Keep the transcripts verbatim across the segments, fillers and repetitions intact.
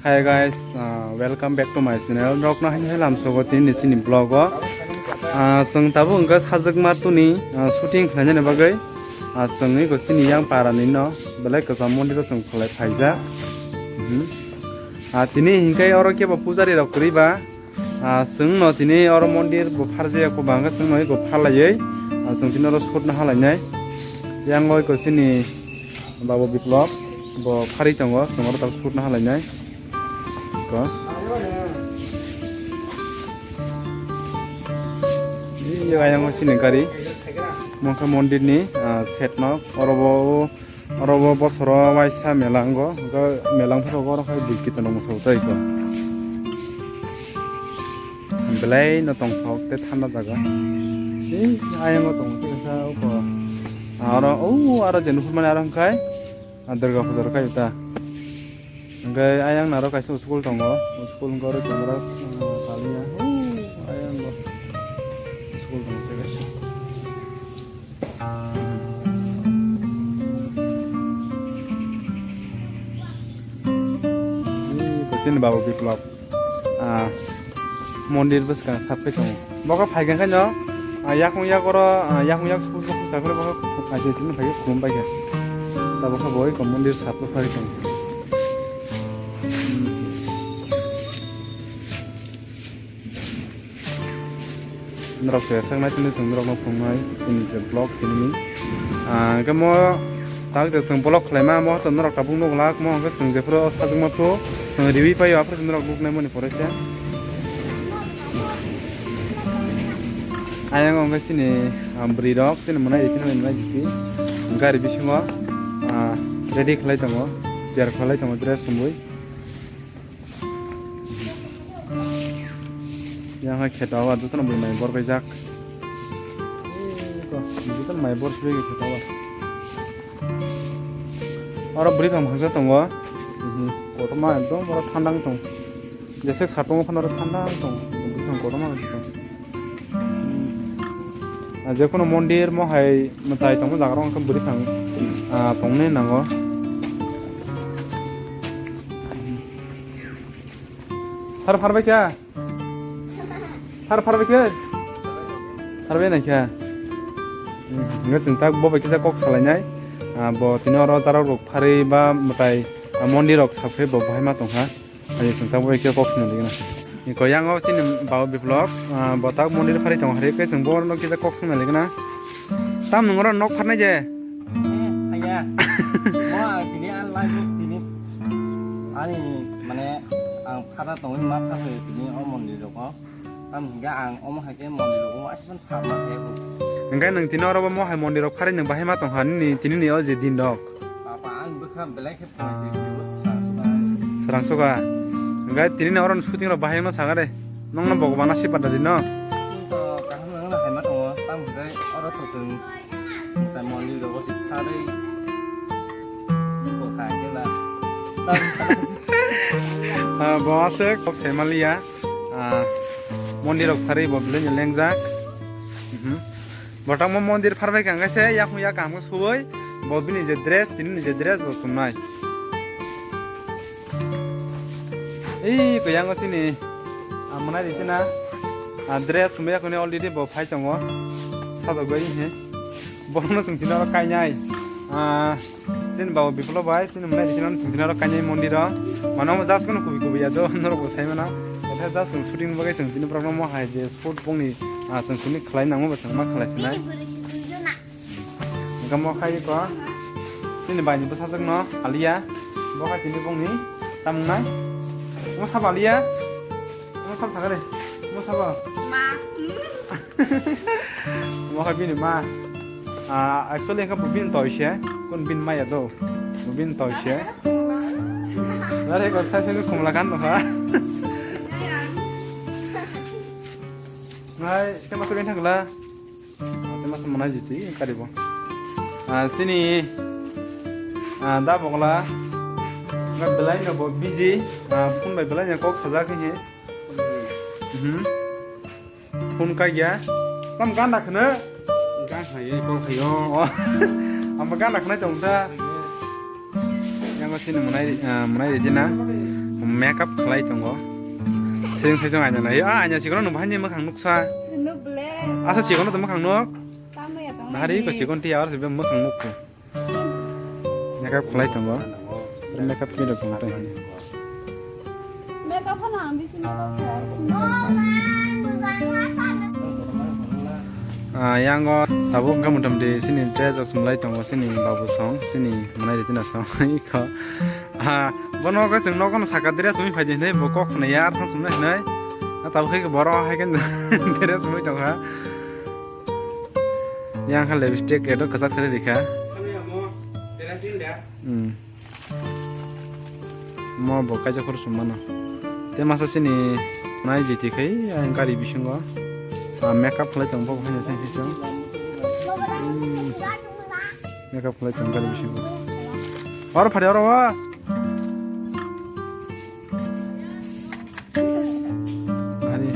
Hi guys, uh, welcome back to my channel. Rokno haini hai lamsogo tini chini vlog o. Ah, chwng tabuk hwnkhe sajwkma tuni, ah, shooting khlainani bagwi. Ah, chwngni go chini yang para ni no belai kwcham mondir o chwng khlai phaijak. Mhm. Ah, tini hinkhe oro kebo pujari rok kwrwi ba. Ah, chwng no tini oro mondir bo pharjak ko bangkhe chwng no ego phalaiwi. Ah, chwng tini oro shoot no halainai. Yang oi ko chini Babu Biplop bo pharwi tongo, chwng oro tak shoot no halainai. Ko. Iyo ayang o chini gari. Mokha mondir ni, ah, set no. Oro bo, oro bo bosoro waisa mela wngo. Hwnkhe mela wngphuru oro khai bui kito no mwsao tei ko. Belai no tongthok tei thanda jaga. Ei ayang o tongo tei kha uko. Aro o aro je nuhur mani aro hwnkhe. Ah, Durga Puja rok kaiyo ta. Hwnkhe ayang naro kaisa school tongo. School hwnkhe oro camera, ah, saliya. Oh, ayang bo school tongo se kaisa. Ei, bo chini Babu Biplop. Ah, mondir bwskang sak phai tongo. Boka phai kha khaino, ah, yakung yak oro, ah, yakung yak sukhu sukhu sakhe boka phai khe khulum bai kha. Tabuk kha bo oi ko mondir sak phai tongo. Norok se sak nai tini chwng norok no phunuknai chini je vlog tini. Ah, hwnkhe mo tak je chwng vlog khlaima mo to norok tabuk nuk lak mo hwnkhe chwng jephuru sajwkma phuru chwng riwi paio aphuru chwng norok nuknai moni pore se. Ayang hwnkhe chini, ah, bwrwi rok chini mwnai rikhe nai nai jiti gari bisingo, ah, ready khlai tongo, tiyar khlai tongo dress chumui. Yang hai khe dawa jotono bwrwi mai bor kaijak. Jotono mai bor sibui khe dawa. Oro bwrwi phang phangsa tongo. Mhm. Kotorma ekdom oro thanda wng tong. Jesek satung phano oro thanda wng tong. Bwrwi phang kotorma wng tong. Ah, jekono mondir mo hai mwtai tongma jaga rok wngkha bwrwi phang, ah, tongni nango. Sar pharbai kha? Sar pharbai kha? Pharbai nai kha? Hwnkhe chwng tak bo bai kisa kok salainai. Ah, bo tini oro charok rok pharwi ba mwtai, ah, mondir rok sakhe bo bahai ma tongkha. Ani chwng tak bo bai kisa kok swnam digna. Ni ko yang o chini Babu Biplop, ah, bo tak mondir pharwi tong hari khe chwng bo no kisa kok swnam digna. Tam nung oro nok pharnai je? Eh, haya. Mo ang tini ang live tini ani mane ang phara tongwi ma pha tini o mondir rok o. Tam hingga ang omo hai khe mondir rok o asman sama khe bo. Hingga nung tini oro bo mo hai mondir rok phari nung bahai ma tong ha nini tini ni o je din rok. Papa ang bwkha belai khe phai se se bo sa suka. Serang suka. Hingga tini ni oro shooting rok bahai ma saga de. Nong no bogobana si pada di no. To kaham nang na hai ma tongo. Tam hingga oro to chwng Tei mondir rogo se kharwi. Bo kha khe ba. Ah, bo aswk kok sai maliya. Ah, mondir rok pharwi bo belai no lengjak. Mhm. Bo tangma mondir pharbai kha, hwnkhe se yakung yak kaham khe suwi bo bini je dress, tini ni je dress bo chumnai. Ei, ko yang sini, ah, mwnai riti na, ah, dress sumya kuni already bo phai tongo. Sajagwi he. Bono sung tino kainai. Ah, sin bawo Biplo bai, sin mwnai riti na sung tino kainai mondir o. Mano mo just kono kubi kubi ya do, norok bo sai mana. Ete just sung shooting bagai sung tino program mo hai je sport bongni, ah, sung suni khlai nangmo ba sung ma khlai sinai. Hingke mo khai ko, chini bai ni bwsajwk no aliya, bo khai tini bongni tamung nai. Mo sabo aliya, mo sabo sakare, mo sabo. Ma. Mo khai bini ma. Ah, actually, hingke bo bini toy se, kun bini maya do, bo bini toy se. Dare ko sai sai khumla kan no ha. Ngai, ke masuk ini thangla. Ate masa mwnai jiti karibo. Ah, sini, ah, da bogla. Nga belai no bo busy. Ah, phone bai belai no kok sajak he. Mhm. Phone kai ya. Tam gana khna. Gan hai kol khayo. Amba gana khna tong da. Yang sini mwnai, ah, mwnai jina. Makeup khlai tongo. Sejong sejong aina nai. Ah, aina chikon no bahai ni mwkhang nuksa. Nuk ble. Asa chikon no mwkhang nuk. Tamo ya tong. Hari ko chikon ti awar se mwkhang nuk ko. Makeup khlai tongo. Makeup khlai tongo. Makeup hono ang bisi makeup khlai. Ah, yango tabuk wngkha motamti sini dress rok chumlai tongo, sini babu song, sini manai ritina song. Iko. Ah, bono khe chwng nogono saka dress chumui phaidi hinwi bo kok khna yar thang chumna hinwi. Ah, tabuk khe boro hai khe dress chumui tongkha. Yang kha lipstick edo kwchak sari rikha. Hmm. Mo bo kaisa khoro sum mano. Te masa sini nai jiti khai ang gari bisingo. Ah, makeup khlai tong bo khai sai sai. Hmm. Makeup khlai tong gari bisingo. Oro phari oro wa. Hari.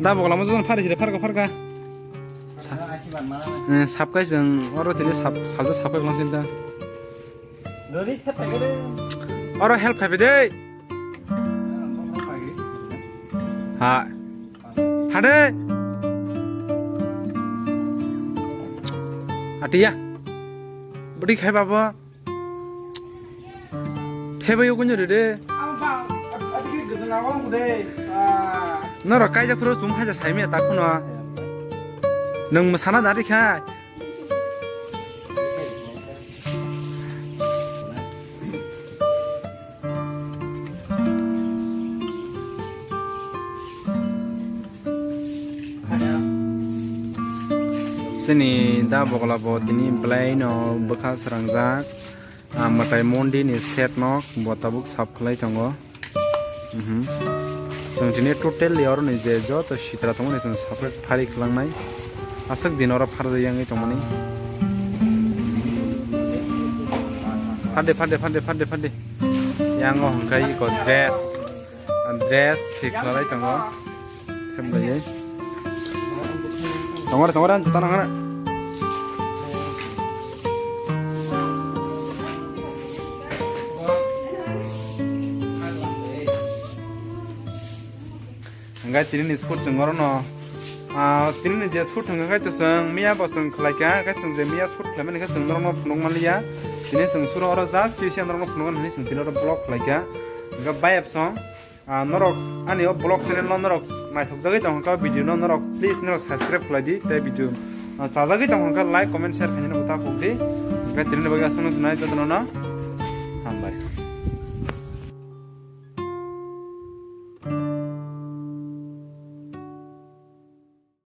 Da bogla mo jon phari sire pharka pharka. Eh, sap kai jeng oro tini sap salja sap kai lang sinta. Oro help khai de. Ha. Hade. Atia. Budi khai babo. Thebaiyo kunyo rede. Norok kaijak phuru chum haja saimaya ta khuno. Nwng mwsana dari kha. Sini da bogla bo tini belai no bwkha srangjak. Ah, mwtai mondi ni set no bo tabuk sap khlai tongo. Mhm. Chwng tini totally oro ni je joto sitra tongmani chwng separate phari khwlangnai. Aswk din oro phar yang tongmani. Phade, phade, phade, phade, phade. Yang o hwnkhe iko dress. Dress thik khlai tongo. Kemlai. Tongore, tongore, ang juta nangana. Hingke tini ni sut chwng oro no, ah, tini ni je sut hingke khe to chwng miya bo chwng khlai kha, khe chwng je miya sut khlai mani khe chwng norok no phunuk man liya. Tini chwng suro oro just kisa norok no phunuk mani chwng tini oro vlog khlai kha. Hingke bayap song. Ah, norok ani o vlog channel no norok naithok jagwi tong kha, video no norok please norok subscribe khlai di, tei video, ah, chajagwi tong kha like, comment, share khaina bo ta pok di. Hingke tini ni bagwi aswk no sunai jotono no hambai.